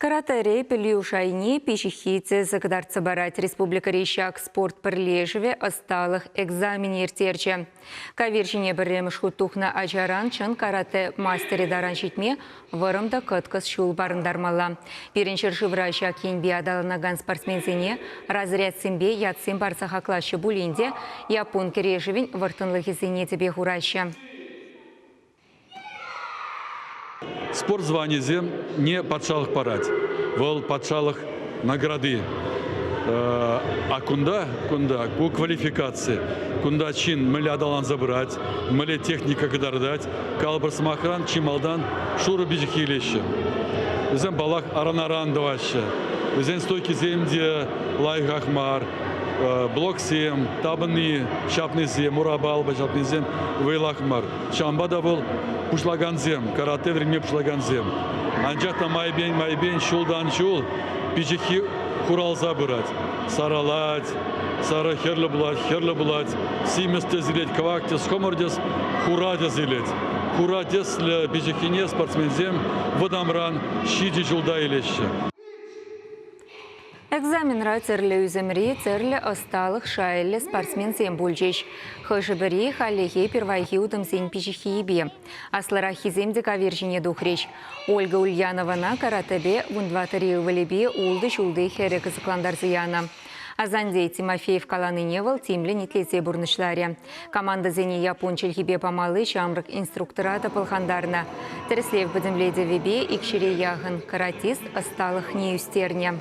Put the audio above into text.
Каратэре пӗлӳ шайне пиҫиххи тӗсӗ кӑтартса парать. Республикӑри ҫак спорт пӗрлешӗвӗ ӑсталӑх экзаменӗ ирттерчӗ. Кавир ҫине пӗрремӗш хут тухнӑ ачаран чӑн каратэ мастерӗ таран ҫитме вӑрӑм та кӑткӑс ҫул парӑнтармалла. Пирӗн ҫӗршывра ҫак енпе аталанакан спортсменсене разрядсемпе ятсем парса хаклаҫҫӗ пулин те яппун кӗрешӗвӗн вӑрттӑнлӑхӗсене тӗпе хураҫҫӗ. Спорт званийӗсем не патшалӑх парать. Вӑл патшалӑх награди. А кунта, кунта ку квалификаци. Кунта ҫын мӗнле аталанса пырать, мӗнле техника кӑтартать. Калӑпӑр сӑмахран, чи малтан шурӑ пиҫиххи илеҫҫӗ. Вӗсем, паллах, аран-аран тӑваҫҫӗ. Вӗсен стойкисем те лайӑхах мар. Блоксем, тапӑнни, ҫапнисем, урапа алпа ҫапнисем вӑйлах мар. Ҫавӑнпа та вӑл пуҫлакансем, каратэ вӗренме пуҫлакансем. Анчах та майӗпен-майӗпен ҫултан-ҫул пиҫиххи хуралса пырать. Саралать, сарӑ хӗрлӗ пулать, хӗрлӗ пулать, симӗс тӗс илет, кӑвак тӗс, хӑмӑр тӗс, хура тӗс илет. Хура тӗслӗ пиҫиххине спортсменсем вӑтамран ҫичӗ ҫулта илеҫҫӗ. Экзаменра тӗрлӗ ӳсӗмри, тӗрлӗ ӑсталӑх шайӗллӗ спортсменсем пулчӗҫ. Хӑшӗ-пӗри хальлӗхе пирвайхи утӑмсен пиҫиххийӗпе. Аслӑраххисем те кавир ҫине тухрӗҫ. Ольга Ульяновӑна каратэпе вунтӑваттӑри ывӑлӗпе ултӑ ҫулти хӗрӗ кӑсӑклантарса янӑ. Асанте Тимофеев каланине вӑл тимлӗн итлесе пурнӑҫларӗ. Командӑсене яппун чӗлхипе памалли ҫамрӑк инструктора та пӑлхантарнӑ. Тӗрӗслев пӗтӗмлетӗвӗпе икҫӗре яхӑн каратист ӑсталӑхне ӳстернӗ.